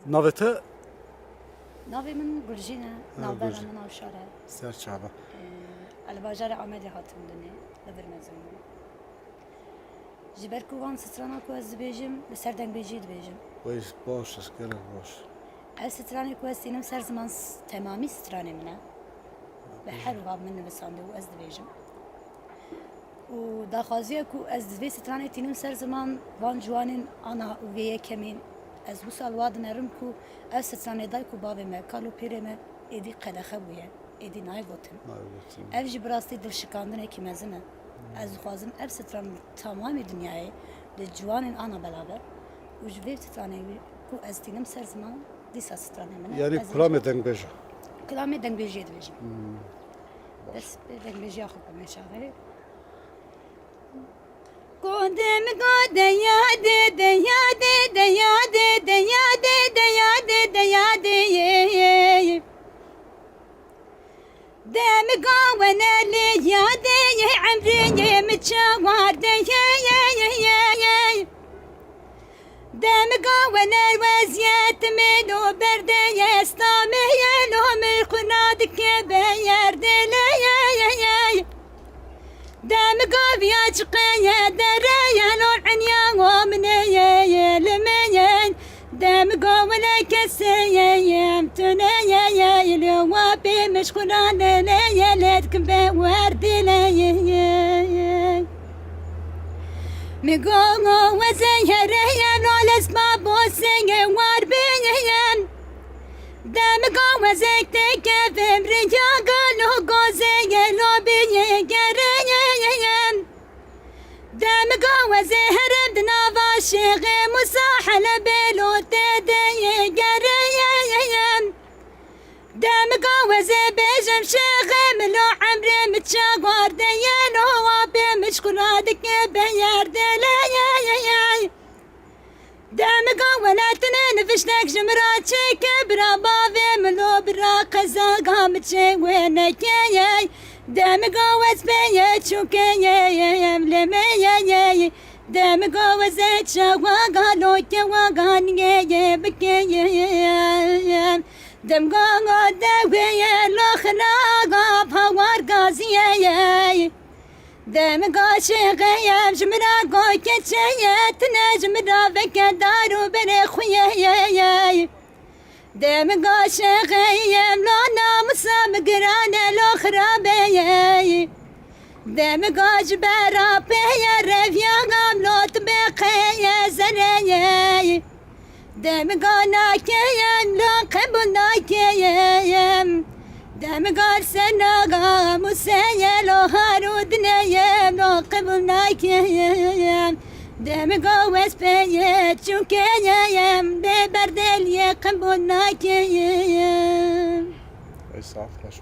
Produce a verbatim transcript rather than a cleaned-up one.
Navê te? Navê min Gulcîn e, Ha, navbera Gulcîn. Min Avşar e. Ser çava. Ee, Li bajarê Amedê hatim dinê, li vir mezin bûm. Ji ber ku van strana ku ez dibêjim, li ser dengbêjiyê dibêjim. Wey baş e, gelek baş. Ev stranê ku ez tînim ser ziman s- temamî stranê min e. Bi her wiha min nivisandî û ez dibêjim. Û daxwaziya ku ez di vê stranê tînim ser ziman van ciwanên ana û vê yekemîn, ez wisa li wa dinerim ku ev stranê dayk û bavê me, kal û pîrê me êdî qedexe bûye, êdî nayê gotin. Nayê gotin. Ev jî bi rastî dilşikandinekî mezin e. Ez dixwazim ev stran li tamamî dinyayê li ciwanên ana belav e û ji vê stranê wî ku ez tînim ser ziman dîsa stranê min e. Yani Ez ê kulamê dengbêj e. Kulamê dengbêjiyê dibêjim. Dest pê dengbêjiya xwe bime çaxê. Godem gode yade de yade de yade de yade de yade de yade ye ye. Dem gawene lê yade ye emrê ye mi çawar de ye ye ye ye ye. Dem gawene weziyet mi lo berde ye stamê ye lo mi xuna dike be yerde le ye ye ye. Dem gaviya çiqeye dereye lo enya o mineye ye limeye. Dem gavile keseye yem tuneye ye lo wa pê mişxulane le ye letkim be werdile ye. Mi go weze here ye lo lesma boseye war beye. Demiga wezek teke vemriya galo goze gelo beye gereye. Demiga weze herem dinava şêxê Musa hele belo te deye gereye. Demiga weze bêjim şêxê milo emrê mi çaguar deye no wa pê mi çkuna dike beyer deleye. Demiga welatine niviştek ji min ra çêke bira bavê min lo bira qeza ga min çê wê nekeye. Demiga wez peye çûkeye em lemeye. Demiga weze çawa galo kewa ganiyeye bikeye. Demga deweye lo xina ga pawar gaziyeye. Demiga şêxeyem ji min ra go keçeye tine ji min ra veke dar û berê xuyeye. Demiga şêxeyem lo namusa min girane lo xirabeye. Demiga ji bera peye reviya gam lo tu beqeye zereye. Demiga nakeyem lo qebul nakeyem. Demiga li ser naga museyem lo harû dineyem lo qebul nakeyem. Demiga wez peye çûkeyem lê berdeliyê qebul nakeyem. Ey saf xweş.